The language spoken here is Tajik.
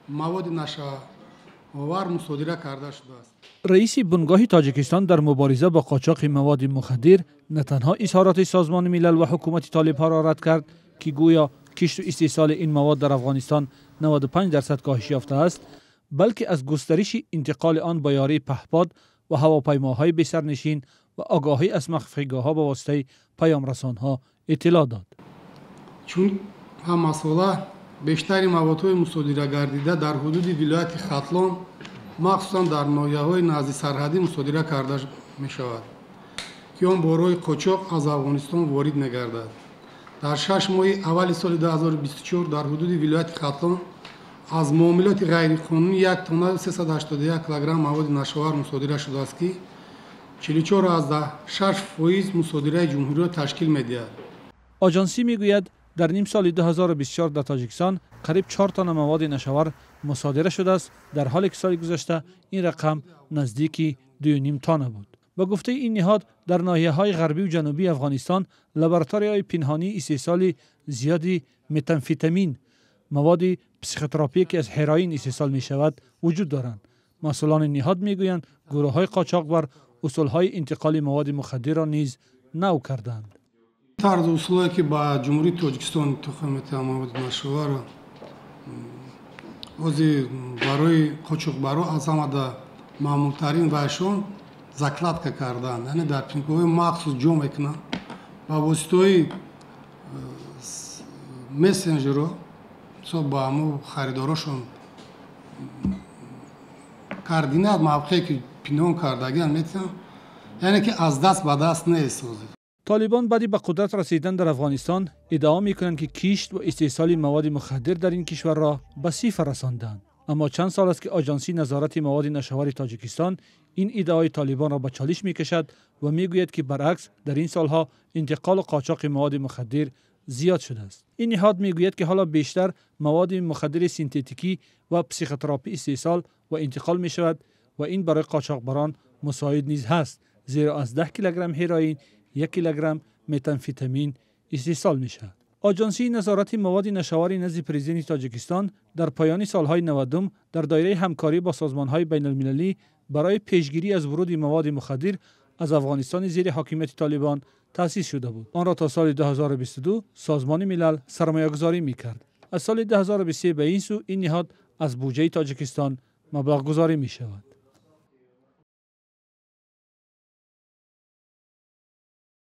маводи нашаовар мусодира карда шудааст. Раиси Бунгоҳи Тоҷикистон дар мубориза бо қочоқи маводи мухаддир на танҳо изҳороти Созмони Милал ва ҳукумати толибҳоро рад кард, ки гӯё кишту истеҳсоли ин мавод дар Афғонистон 95% коҳиш ёфтааст, балки аз густариши интиқоли он бо ёрии паҳпод ва ҳавопаймоҳои бесарнишин ва огоҳӣ аз махфигоҳҳо ба воситаи паёмрасонҳо иттилоъ дод. Чун ҳамасола бештари маводҳои мусодирагардида дар ҳудуди вилояти Хатлон, махсусан дар ноҳияҳои назди сарҳадӣ мусодира карда мешавад, ки он бо роҳи қочоқ аз Афғонистон ворид мегардад. Дар 6 моҳи аввали соли 2024 дар ҳудуди вилояти Хатлон аз муомилоти ғайриқонунӣ 1 тонна 381 килограмм маводи нашаовар мусодира шудааст, ки 44,6% мусодираи ҷумҳуриро ташкил медиҳад. Оҷонсӣ мегӯяд, дар ним соли 2024 дар Тоҷикистон қариб 4 тонна маводи нашавар мусодира шудааст, дар ҳоле ки соли гузашта ин рақам наздики 2,5 тонна буд. Ба гуфтаи ин ниҳод, дар ноҳияҳои ғарбӣ ва ҷанубии Афғонистон лабораторияҳои пинҳонии истеҳсоли зиёди метамфетамин, маводи психотропие ки аз ҳероин истеҳсол мешавад, вуҷуд доранд. Масъулони ниҳод мегӯянд, гурӯҳҳои қочоқбар усулҳои интиқоли маводи мухаддирро низ нав карданд. Тарзу усулое ки ба Ҷумҳурии Тоҷикистон интиқол метавонад маводи нашаварро, ҳозир барои қочоқбарҳо аз ҳамада маъмултарин вайшон закладка кардан, яъне дар пинкоҳои махсус ҷо мекунанд, ба воситаҳои мессенҷерҳо ба ҳамо харидорошон координат мавқее ки пинҳон кардагиан метиҳанд, яъне ки аз даст ба даст нест. Толибон баъди ба қудрат расидан дар Афғонистон иддао мекунанд, ки кишт ва истеҳсоли маводи мухаддир дар ин кишварро ба сифр расонданд. Аммо чанд сол аст, ки Оҷонсии назорати маводи нашавари Тоҷикистон ин иддаои толибонро ба чолиш мекашад ва мегӯяд, ки баръакс, дар ин солҳо интиқолу қочоқи маводи мухаддир зиёд шудааст. Ин ниҳод мегӯяд, ки ҳоло бештар маводи мухаддири синтетикӣ ва психотропӣ истеҳсол ва интиқол мешавад ва ин барои қочоқбарон мусоид низ ҳаст, зеро аз 10 килограмм ҳероин 1 килограмм метамфетамин истеҳсол мешавад. Оҷонсии назорати маводи нашавари назди президенти Тоҷикистон дар поёни солҳои 90-ум дар доираи ҳамкорӣ бо созмонҳои байналмилалӣ барои пешгирӣ аз вуруди маводи мухаддир аз Афғонистони зери ҳокимияти Толибон таъсис шуда буд. Онро то соли 2022 Созмони Милал сармоягузорӣ мекард. Аз соли 2023 ба ин сӯ ин ниҳод аз буҷаи Тоҷикистон маблағгузорӣ мешавад.